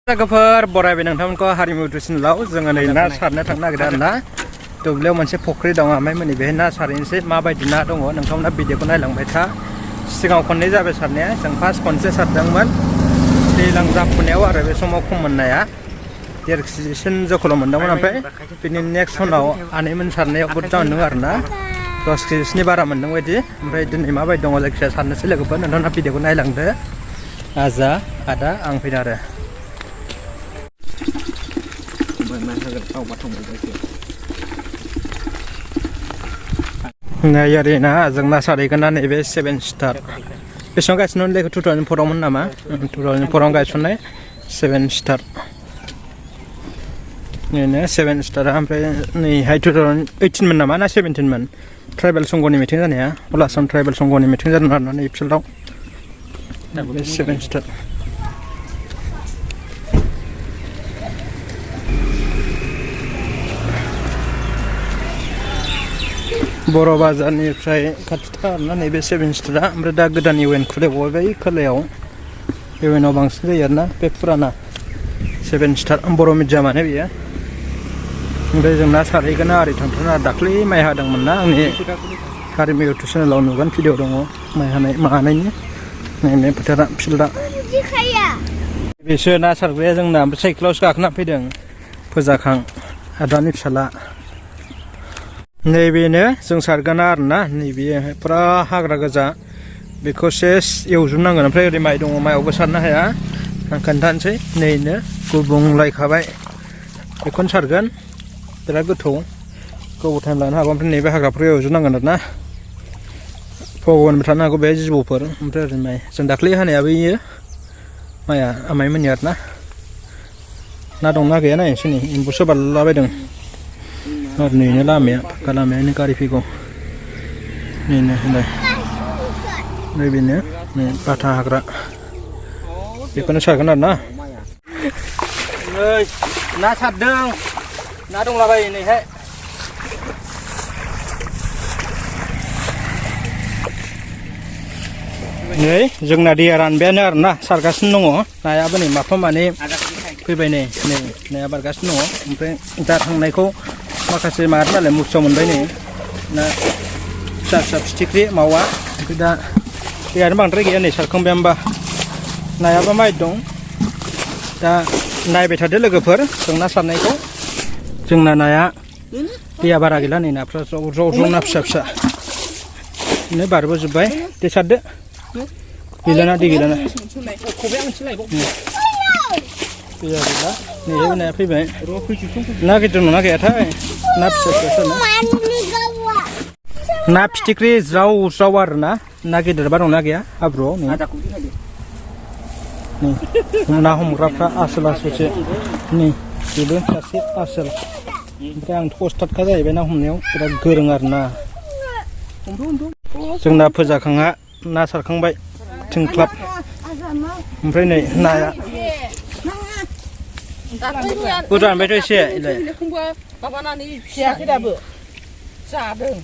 लोगोफोर बरायबाय नोंथांमोनखौ हारिमु ट्युसनाव जोङो नै ना सारनो थांनो नागिरदों आरोना दुब्लियाव मोनसे फुख्रि दं आमाइमोननि बेहाय ना सारहैनोसै माबायदि ना दङ नोंथांमोना भिडिअखौ नायलांबाय था सिगाङाव खननै जाबाय सारनाया जों फार्स्ट खनसे सारदोंमोन दैज्लां जाफुनायाव आरो बे समाव खममोन नाया 1.5 केजिसिम जखल' मोनदोंमोन ओमफ्राय बिनि नेक्स्ट सनाव आनैमोन सारनायाव बुरजा मोनदों आरोना 10 केजिसनि बारा मोनदों बायदि ओमफ्राय दिनै माबायदि दङ जायखिजाया सारनोसै लोगोफोर नोंथांमोना भिडिअखौ नायलांदो आजा आदा आं फैदों आरो नायारि ना जों ना सारहैगोन ना नैबे 7 स्टार बेसेबां गायसननाय लेखा 2004 मोन नामा 2004 गायसननाय 7 स्टार नैनो 7 स्टार ओमफ्राय नैहाय 2018 मोन नामा ना 17 मोन ट्राइबेल संघनि मिटिं जानाया अलासाम ट्राइबेल संघनि मिटिं जादों आरोना नै फिल्डआव 7 स्टार बर' बाजारनिफ्राय खाथिथार आरोना नैबे 7 स्टारा ओमफ्राय दा गोदान इवेन खुलिबावबाय खोलायाव इवेनाव बांसिन जायो आरोना बे फुराना 7 स्टार बर' मिडियामानो बेयो ओमफ्राय जों ना सारहैगोन ना ओरै थांथारना दाख्लै माइ हादोंमोन ना आंनि हारिमु इउटुब चेनेलाव नुगोन भिडिअ दङ माइ हानाय मानायनि नैबे फोथारा फिल्डआ बेसो ना सारग्राया जोंना ओमफ्राय साइकेलावसो गाखोना फैदों फोजाखां आदानि फिसाला नैबेनो जों सारगोन आरोना नैबे फुरा हाग्रा गोजा बेखौ सेस एवजोबनांगोन ओमफ्राय ओरै माइ दङ माइयावबो सारनो हाया आं खोन्थानोसै नैनो गुबुंलायखाबाय बेखौनो सारगोन बिराद गोथौ गोबाव टाइम लानो हागौ ओमफ्राय नैबे हाग्राफोरखौ एवजोबनांगोन आरोना भगवानबो थानो हागौ बे जिबौफोर ओमफ्राय ओरै माइ जों दाख्लै हानायाबो इयो माइया आमाइमोननि आरोना ना दंना गैया नायनोसै नै एम्बुसो बारलाबायदों नैनो लामाया फाक्का लामायानो गारि फैगौ नैनो होनलाय नैबेनो नै बाथा हाग्रा बेखौनो सारगोन आरो ना नै ना सारदों ना दंलाबायो नैहाय नै जोंना दैया रानबायानो आरोना सारगासिनो दङ नायाबो नै माफा मानै फैबाय नै नाया बारगासिनो दङ ओमफ्राय दा थांनायखौ माखासे मार नालाय मुस्रा मोनबाय नै ना फिसा फिसा फिथिख्रि मावा ओमफ्राय दा दैयानो बांद्राय गैया नै सारखांबाय होमबा नायाबो माइ दं दा नायबाय थादो लोगोफोर जों ना सारनायखौ जोंना नाया दैया बारा गैला नै नाफ्रा ज्र' ना फिसा फिसा बिदिनो बारबोजोब्बाय दै सारदो गैलाना दै गैलाना दैया गैला नैबे नाया फैबाय ना गिदिर नङा गैयाथाय ना फिसा फिसा ना फिथिख्रि ज्राव ज्राव आरो ना गिदिरबा दंना गैया हाब्रुआव नै ना हमग्राफ्रा आसोल आसोलसो नै बेबो सासे आसोल ओमफ्राय आंथ' अस्टादखा जाहैबाय ना हमनायाव बिराद गोरों आरो ना जोंना फोजाखांहा ना सारखांबाय थिंख्लाब ओमफ्राय नै नाया बुरजा मोनबायथ' एसे माबानानै फियाखै दाबो जादों